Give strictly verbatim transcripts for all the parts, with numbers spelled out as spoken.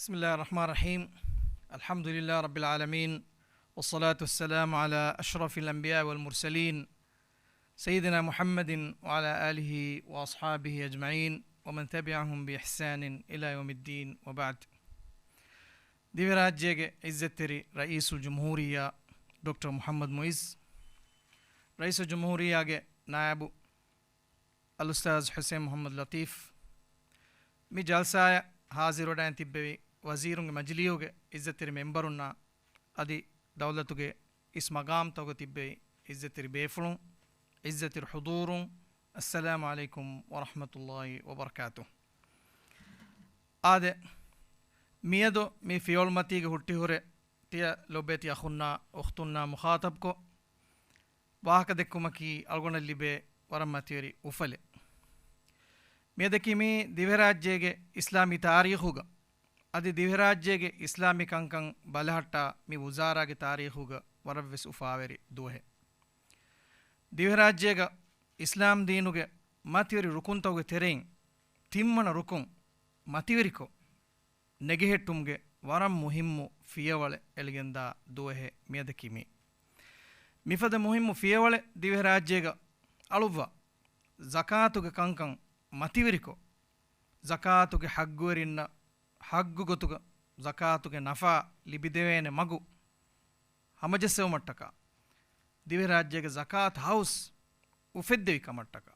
بسم الله الرحمن الرحيم. الحمد لله رب العالمين، والصلاة والسلام على أشرف الأنبياء والمرسلين، سيدنا محمد وعلى آله وأصحابه أجمعين، ومن تبعهم بإحسان إلى يوم الدين، وبعد. ދިވެހިރާއްޖޭގެ ޢިއްޒަތްތެރި ރައީސުލްޖުމްހޫރިއްޔާ ޑޮކްޓަރ މުޙައްމަދު މުޢިއްޒު، ރައީސުލްޖުމްހޫރިއްޔާގެ ނާއިބު އަލްއުސްތާޛު ޙުސައިން މުޙައްމަދު ލަޠީފް، މި ޖަލްސާއަށް ޙާޟިރުވެޑައިން ތިއްބެވި ވަޒީރުންގެ މަޖިލީހުގެ ޢިއްޒަތްތެރި މެންބަރުންނާ އަދި ދައުލަތުގެ އިސް މަގާމްތަކުގަ ތިއްބެވި ޢިއްޒަތްތެރި ބޭފުޅުން، ޢިއްޒަތްތެރި ޙުޟޫރުން، އައްސަލާމު ޢަލައިކުމް ވަރަޙްމަތުﷲި ވަބަރަކާތުހު. އާދެ، މިއަދު މި ފިޔަވަޅުމަތީގަ ހުއްޓިހުރެ ތިޔަ ލޮބުވެތި އަޚުންނާ އުޚްތުންނާ މުޚާޠަބްކޮށް، ވާހަކަދެއްކުމަކީ އަޅުގަނޑަށް ލިބޭ ވަރަށް މަތިވެރި އުފަލެއް. މިއަދަކީ މީ ދިވެހިރާއްޖޭގެ އިސްލާމީ ތާރީޚުގަ އަދި ދިވެހިރާއްޖޭގެ އިސްލާމީ ކަންކަން ބަލަހައްޓާ މި ވުޒާރާގެ ތާރީޚުގަ ވަރަށްވެސް އުފާވެރި ދުވަހެއް. ދިވެހިރާއްޖޭގަ އިސްލާމް ދީނުގެ މަތިވެރި ރުކުންތަކުގެ ތެރެއިން ތިންވަނަ ރުކުން މަތިވެރިކޮށް، ނެގެހެއްޓުމުގެ ވަރަށް މުހިއްމު ފިޔަވަޅެއް އެޅިގެންދާ ދުވަހެއް މިއަދަކީ މީ. މިފަދަ މުހިއްމު ފިޔަވަޅެއް ދިވެހިރާއްޖޭގަ އަޅުއްވާ، ޒަކާތުގެ ކަންކަން މަތިވެރިކޮށް، ޒަކާތުގެ ޙައްގުވެރިންނަށް ޙައްގު ގޮތުގަ ޒަކާތުގެ ނަފާ ލިބިދެވޭނެ މަގު ހަމަޖެއްސެވުމަށްޓަކާ، ދިވެހިރާއްޖޭގެ ޒަކާތު ހައުސް އުފެއްދެވި ކަމަށްޓަކާ،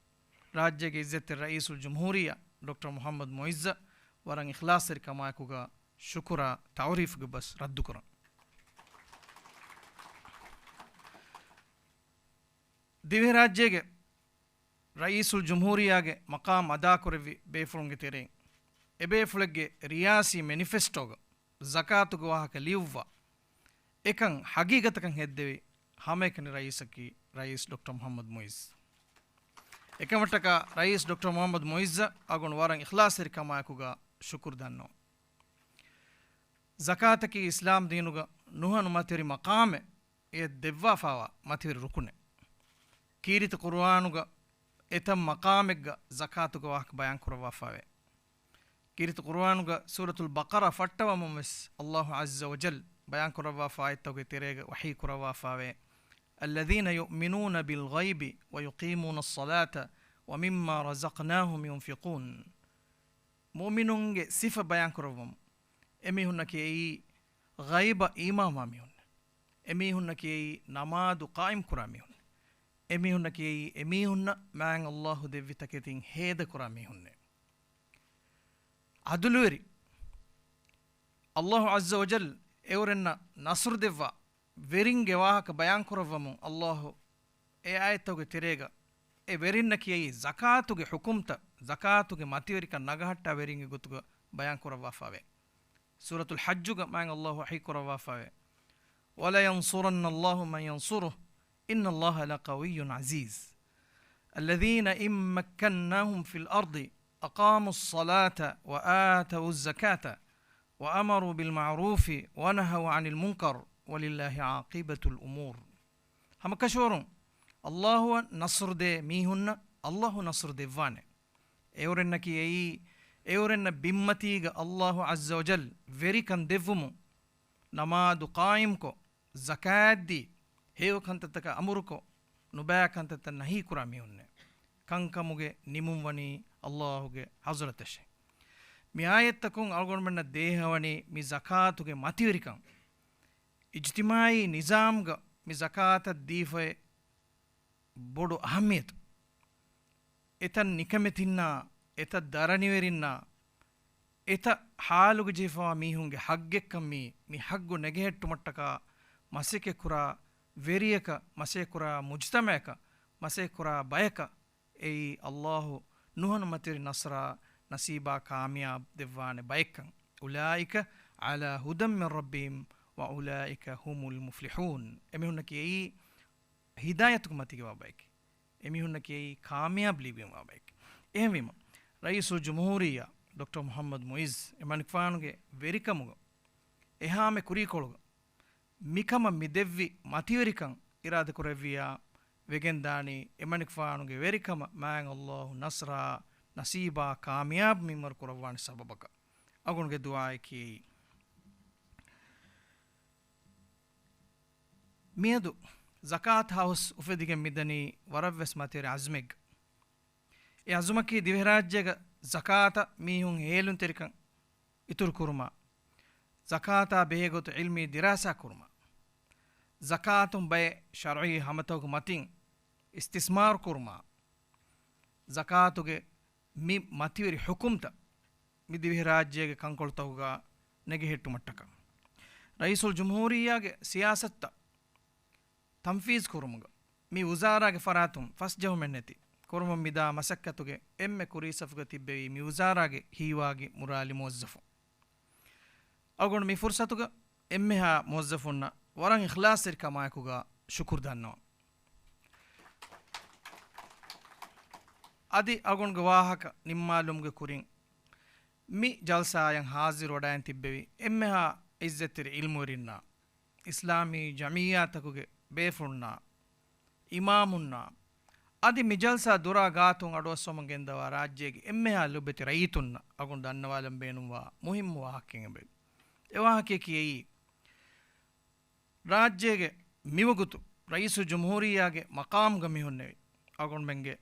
ރާއްޖޭގެ ޢިއްޒަތްތެރި ރައީސުލްޖުމްހޫރިއްޔާ ޑޮކްޓަރ މުޙައްމަދު މުޢިއްޒަށް ވަރަށް އިޚްލާޞްތެރިކަމާއެކުގަ ޝުކުރާ ތަޢުރީފުގެ ބަސް ރައްދުކުރަން. ދިވެހިރާއްޖޭގެ ރައީސުލްޖުމްހޫރިއްޔާގެ މަޤާމް އަދާކުރެއްވި ބޭފުޅުންގެ ތެރެއިން، އެބޭފުޅެއްގެ ރިޔާސީ މެނިފެސްޓޯގަ ޒަކާތުގެ ވާހަކަ ލިޔުއްވާ، އެކަން ޙަޤީޤަތަކަށް ހެއްދެވި ހަމައެކަނި ރައީސަކީ ރައީސް ޑޮކްޓަރ މުޙައްމަދު މުޢިއްޒު. އެކަމަށްޓަކާ ރައީސް ޑޮކްޓަރ މުޙައްމަދު މުޢިއްޒަށް އަޅުގަނޑު ވަރަށް އިޚްލާޞްތެރިކަމާއެކުގަ ޝުކުރު ދަންނަވަން. ޒަކާތަކީ އިސްލާމް ދީނުގަ ނުހަނު މަތިވެރި މަޤާމެއް އެ ދެއްވާފާވާ މަތިވެރި ރުކުނެއް. ކީރިތި ޤުރުއާނުގަ އެތައް މަޤާމެއްގަ ޒަކާތުގެ ވާހަކަ ބަޔާން ކުރައްވާފާވޭ. ކީރިތި ޤުރުއާނުގަ ސޫރަތުލް ބަޤަރާ ފައްޓަވަމުން ވެސް ﷲ ޢައްޒަ ވަޖައްލަ ބަޔާން ކުރައްވާފާ އާޔަތްތަކުގެ ތެރޭގަ ވަޙީ ކުރައްވާފާވޭ، الذين يؤمنون بالغيب ويقيمون الصلاة ومما رزقناهم ينفقون. މުއުމިނުންގެ ސިފަ ބަޔާން ކުރައްވަމުން، އެމީހުންނަކީ އެއީ ޣައިބަށް އީމާންވާ މީހުން. އެމީހުންނަކީ އެއީ ނަމާދު ޤާއިމް ކުރާ މީހުން. އެމީހުންނަކީ އެއީ އެމީހުންނަށް މާތް ﷲ ދެއްވި ތަކެތިން ހޭދަކުރާ މީހުންނޭ. ޢަދުލުވެރި، ﷲ ޢައްޒަ ވަޖައްލަ އެއުރެންނަށް ނަޞްރު ދެއްވާ ވެރިންގެ ވާހަކަ ބަޔާން ކުރައްވަމުން، ﷲ އެ އާޔަތްތަކުގެ ތެރޭގަ އެ ވެރިންނަކީ އެއީ ޒަކާތުގެ ޙުކުމްތައް، ޒަކާތުގެ މަތިވެރިކަން ނަގަހައްޓާ ވެރިންގެ ގޮތުގަ ބަޔާން ކުރައްވާފާވޭ. ސޫރަތުލް ޙައްޖުގަ މާތް ﷲ ވަޙީ ކުރައްވާފާވޭ، ولينصرن الله من ينصره إن الله لقوي عزيز. الذين إن مكناهم في الأرض أقاموا الصلاة وآتوا الزكاة وأمروا بالمعروف ونهوا عن المنكر ولله عاقبة الأمور. ހަމަކަށަވަރުން، ﷲ އަށް ނަޞްރު ދޭ މީހުންނަށް ﷲ ނަޞްރު ދެއްވާނެ. އެއުރެންނަކީ އެއީ، އެއުރެންނަށް ބިންމަތީގަ ﷲ ޢައްޒަ ވަޖައްލަ ވެރިކަން ދެއްވުމުން، ނަމާދު ޤާއިމްކޮށް، ޒަކާތްދީ، ހެޔޮ ކަންތައްތަކަށް އަމުރުކޮށް، ނުބައި ކަންތައްތައް ނަހީ ކުރާ މީހުންނޭ. ކަންކަމުގެ ނިމުން ވަނީ ﷲގެ ޙަޟްރަތަށޭ. މި އާޔަތްތަކުން އަޅުގަނޑުމެންނަށް ދޭހަވަނީ މި ޒަކާތުގެ މަތިވެރިކަން. އިޖްތިމާޢީ ނިޒާމްގަ މި ޒަކާތަށް ދީފައި ބޮޑު އަހައްމިޔަތު. އެތައް ނިކަމެތިންނާ، އެތައް ދަރަނިވެރިންނާ، އެތައް ޙާލުގަ ޖެހިފަވާ މީހުންގެ ޙައްޤެއްކަން މީ، މި ޙައްޤު ނެގެހެއްޓުމަށްޓަކާ މަސައްކަތްކުރާ ވެރިޔަކަށް، މަސައްކަތްކުރާ މުޖްތަމަޢަކަށް، މަސައްކަތްކުރާ ބަޔަކަށް އެއީ ﷲ ނުހަނު މަތިވެރި ނަޞްރާ ނަސީބާ ކާމިޔާބު ދެއްވާނެ ބައެއްކަން. أولئك على هدى من ربهم وأولئك هم المفلحون. އެމީހުންނަކީ އެއީ ހިދާޔަތުގެ މަތީގަވާ ބައެކޭ. އެމީހުންނަކީ އެއީ ކާމިޔާބު ލިބިގެންވާ ބައެކޭ. އެހެންވީމަ، ރައީސުލްޖުމްހޫރިއްޔާ ޑޮކްޓަރ މުޙައްމަދު މުޢިއްޒު އެމަނިކުފާނުގެ ވެރިކަމުގަ އެހާމެ ކުރީކޮޅުގަ މިކަމަށް މި ދެއްވި މަތިވެރިކަން އިރާދަކުރެއްވިއްޔާ ވެގެންދާނީ، އެމަނިކުފާނުގެ ވެރިކަމަށް މާތް ﷲ ނަޞްރާ ނަސީބާ ކާމިޔާބު މިންވަރު ކުރައްވާނެ ސަބަބަކަށް. އަޅުގަނޑުގެ ދުޢާއަކީ އެއީ. މިއަދު ޒަކާތް ހައުސް އުފެދިގެން މިދަނީ ވަރަށްވެސް މަތިވެރި އަޒުމެއްގަ. އެ އަޒުމަކީ ދިވެހިރާއްޖޭގަ ޒަކާތަށް މީހުން ހޭލުންތެރިކަން އިތުރު ކުރުމާ، ޒަކާތާ ބެހޭގޮތު ޢިލްމީ ދިރާސާ ކުރުމާ، ޒަކާތުން ބައެއް ޝަރުޢީ ހަމަތަކުގެ މަތިން އިސްތިސްމާރު ކުރުމާ، ޒަކާތުގެ މި މަތިވެރި ޙުކުމްތައް މި ދިވެހިރާއްޖޭގެ ކަންކޮޅުތަކުގަ ނެގެހެއްޓުމަށްޓަކާ، ރައީސުލްޖުމްހޫރިއްޔާގެ ސިޔާސަތުތައް ތަންފީޒު ކުރުމުގަ މި ވުޒާރާގެ ފަރާތުން ފަސްޖެހުމެއްނެތި ކުރުމަށް މިދާ މަސައްކަތުގެ އެންމެ ކުރީ ސަފުގަ ތިއްބެވި މި ވުޒާރާގެ ހީވާގި މުރާލި މުވައްޒަފުން. އަޅުގަނޑު މި ފުރުސަތުގަ އެންމެހާ މުވައްޒަފުންނަށް ވަރަށް އިޚްލާޞްތެރިކަމާއެކުގަ ޝުކުރު ދަންނަވަން. އަދި އަޅުގަނޑުގެ ވާހަކަ ނިންމާލުމުގެ ކުރިން މި ޖަލްސާއަށް ހާޒިރުވަޑައިން ތިއްބެވި އެންމެހާ ޢިއްޒަތްތެރި ޢިލްމުވެރިންނާ، އިސްލާމީ ޖަމިއްޔާތަކުގެ ބޭފުޅުންނާ، އިމާމުންނާ، އަދި މި ޖަލްސާ ދުރާ ގާތުން އަޑުއައްސަވަމުން ގެންދަވާ ރާއްޖޭގެ އެންމެހާ ލޮބުވެތި ރައްޔިތުންނަށް އަޅުގަނޑު ދަންނަވާލަން ބޭނުންވާ މުހިއްމު ވާހަކައެއް އެބަ. އެ ވާހަކަޔަކީ އެއީ، ރާއްޖޭގެ މިވަގުތު ރައީސުލްޖުމްހޫރިއްޔާގެ މަޤާމުގަ މިހުންނެވި އަޅުގަނޑުމެންގެ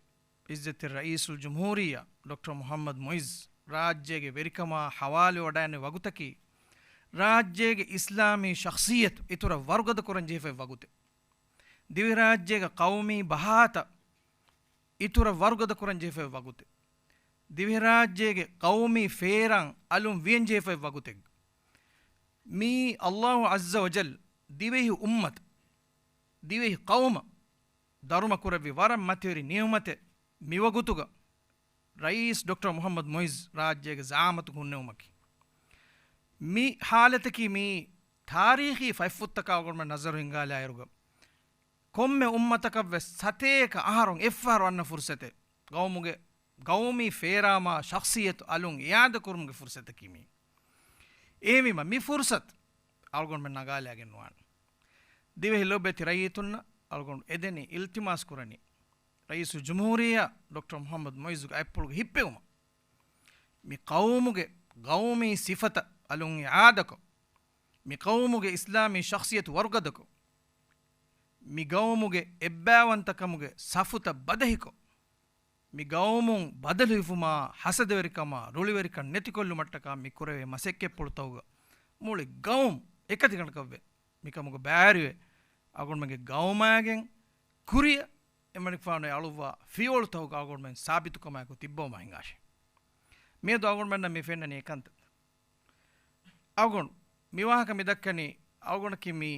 ޢިއްޒަތްތެރި ރައީސުލްޖުމްހޫރިއްޔާ ޑޮކްޓަރ މުޙައްމަދު މުޢިއްޒު ރާއްޖޭގެ ވެރިކަމާ ޙަވާލުވެވަޑައިގެންނެވި ވަގުތަކީ، ރާއްޖޭގެ އިސްލާމީ ޝަޚްޞިއްޔަތު އިތުރަށް ވަރުގަދަ ކުރަން ޖެހިފައި ވަގުތެއް. ދިވެހިރާއްޖޭގެ ޤައުމީ ބަހާތައް އިތުރަށް ވަރުގަދަ ކުރަން ޖެހިފައި ވަގުތެއް. ދިވެހިރާއްޖޭގެ ޤައުމީ ފޭރާން އަލުން ވިޔަން ޖެހިފައި ވަގުތެއް. މީ ﷲ ޢައްޒަ ވަޖަލް ދިވެހި އުއްމަތަށް، ދިވެހި ޤައުމަށް ދަރުމަ ކުރެއްވި ވަރަށް މަތިވެރި ނިޢުމަތެއް. މިވަގުތުގަ ރައީސް ޑޮކްޓަރ މުޙައްމަދު މުޢިއްޒު ރާއްޖޭގެ ޒަޢާމަތުގަ ހުންނެވުމަކީ، މި ޙާލަތަކީ މީ ތާރީޚީ ފަތްފުށްތަކާ އަޅުގަނޑުމެން ނަޒަރު ހިންގާލާއިރުގަ، ކޮންމެ އުއްމަތަކަށްވެސް ސަތޭކަ އަހަރުން އެއްފަހަރު އަންނަ ފުރުޞަތެއް، ޤައުމުގެ ޤައުމީ ފޭރާމާ ޝަޚްޞިއްޔަތު އަލުން އިޢާދަކުރުމުގެ ފުރުޞަތަކީ މީ. އެހެންވީމަ، މި ފުރުޞަތު އަޅުގަނޑުމެން ނަގާލައިގެން ނުވާނެ. ދިވެހި ލޮބުވެތި ރައްޔިތުންނަށް އަޅުގަނޑު އެދެނީ، އިލްތިމާސް ކުރަނީ، ރައީސުލްޖުމްހޫރިއްޔާ ޑޮކްޓަރ މުޙައްމަދު މުޢިއްޒުގެ އަތްޕުޅުގަ ހިއްޕެވުމަށް، މި ޤައުމުގެ ޤައުމީ ސިފަތައް އަލުން އިޢާދަކޮށް، މި ޤައުމުގެ އިސްލާމީ ޝަޚްޞިއްޔަތު ވަރުގަދަކޮށް، މި ޤައުމުގެ އެއްބައިވަންތަކަމުގެ ސަފުތައް ބަދަހިކޮށް، މި ޤައުމުން ބަދަލު ހިފުމާ، ހަސަދަވެރިކަމާ، ރުޅިވެރިކަން ނެތިކޮށްލުމަށްޓަކާ މި ކުރެވޭ މަސައްކަތްޕުޅުތަކުގަ މުޅި ޤައުމު އެކަތިގަނޑަކަށްވެ، މިކަމުގެ ބައިވެރިވެ، އަޅުގަނޑުމެންގެ ޤައުމާގެން ކުރިއަށް އެމަނިކުފާނު އެ އަޅުއްވާ ފިޔަވަޅުތަކުގަ އަޅުގަނޑުމެން ސާބިތުކަމާއެކު ތިއްބަވަމާ ހިނގާށޭ. މިއަދު އަޅުގަނޑުމެންނަށް މި ފެންނަނީ އެކަންތައް. އަޅުގަނޑު މި ވާހަކަ މި ދައްކަނީ، އަޅުގަނޑަކީ މީ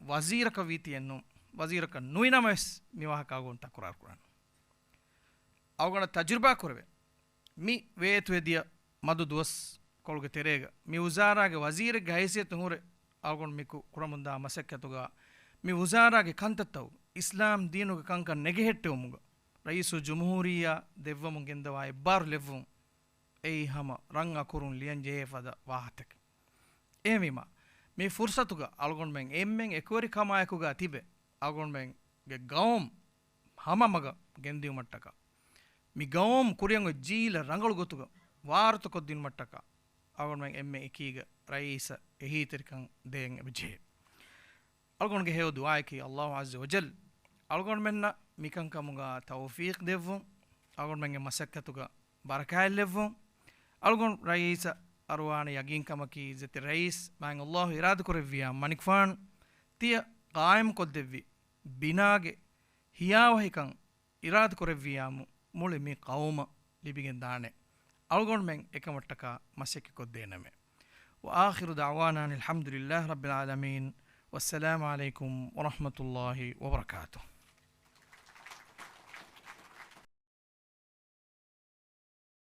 ވަޒީރަކަށް ވީތީއެއްނު، ވަޒީރަކަށް ނުވި ނަމަވެސް މި ވާހަކަ އަޅުގަނޑު ތަކުރާރު ކުރަން. އަޅުގަނޑަށް ތަޖުރިބާ ކުރެވޭ، މި ވޭތުވެދިޔަ މަދު ދުވަސްކޮޅުގެ ތެރޭގަ މި ވުޒާރާގެ ވަޒީރެއްގެ ހައިސިއްޔަތުން ހުރެ އަޅުގަނޑު މި ކު-، ކުރަމުންދާ މަސައްކަތުގަ މި ވުޒާރާގެ ކަންތައްތައް އިސްލާމް ދީނުގެ ކަންކަން ނެގެހެއްޓެވުމުގަ ރައީސުލްޖުމްހޫރިއްޔާ ދެއްވަމުން ގެންދަވާ އެއްބާރު ލެއްވުން އެއީ ހަމަ ރަން އަކުރުން ލިޔަން ޖެހޭ ފަދަ ވާހަކަތަކެއް. އެހެންވީމަ، މި ފުރުސަތުގަ އަޅުގަނޑުމެން އެންމެން އެކުވެރިކަމާއެކުގަ ތިބެ، އަޅުގަނޑުމެންގެ ގައުމު ހަމަ މަގަށް ގެންދިއުމަށްޓަކާ، މި ގައުމު ކުރިއަށް އޮތް ޖީލަށް ރަނގަޅު ގޮތުގަ ވާރުތަކޮށްދިނުމަށްޓަކާ، އަޅުގަނޑުމެން އެންމެ އެކީގަ ރައީސަށް އެހީތެރިކަން ދޭން އެބަޖެހޭ. އަޅުގަނޑުގެ ހެޔޮ ދުޢާއަކީ ﷲ ޢައްޒަ ވަޖައްލަ އަޅުގަނޑުމެންނަށް މިކަންކަމުގަ ތައުފީޤު ދެއްވުން، އަޅުގަނޑުމެންގެ މަސައްކަތުގަ ބަރަކާތް ލެއްވުން. އަޅުގަނޑު ރައީސަށް އަރުވާނެ ޔަގީންކަމަކީ، އިއްޒަތްތެރި ރައީސް މާތް ﷲ އިރާދަކުރެއްވިޔާ މަނިކުފާނު ތިޔަ ޤާއިމުކޮށްދެއްވި ބިނާގެ ހިޔާވަހިކަން އިރާދަކުރެއްވިޔާމު މުޅި މި ޤައުމަށް ލިބިގެންދާނެ. އަޅުގަނޑުމެން އެކަމަށްޓަކާ މަސައްކަތްކޮށްދޭނަމޭ. وآخر دعوانا أن الحمد لله رب العالمين. والسلام عليكم ورحمة الله وبركاته.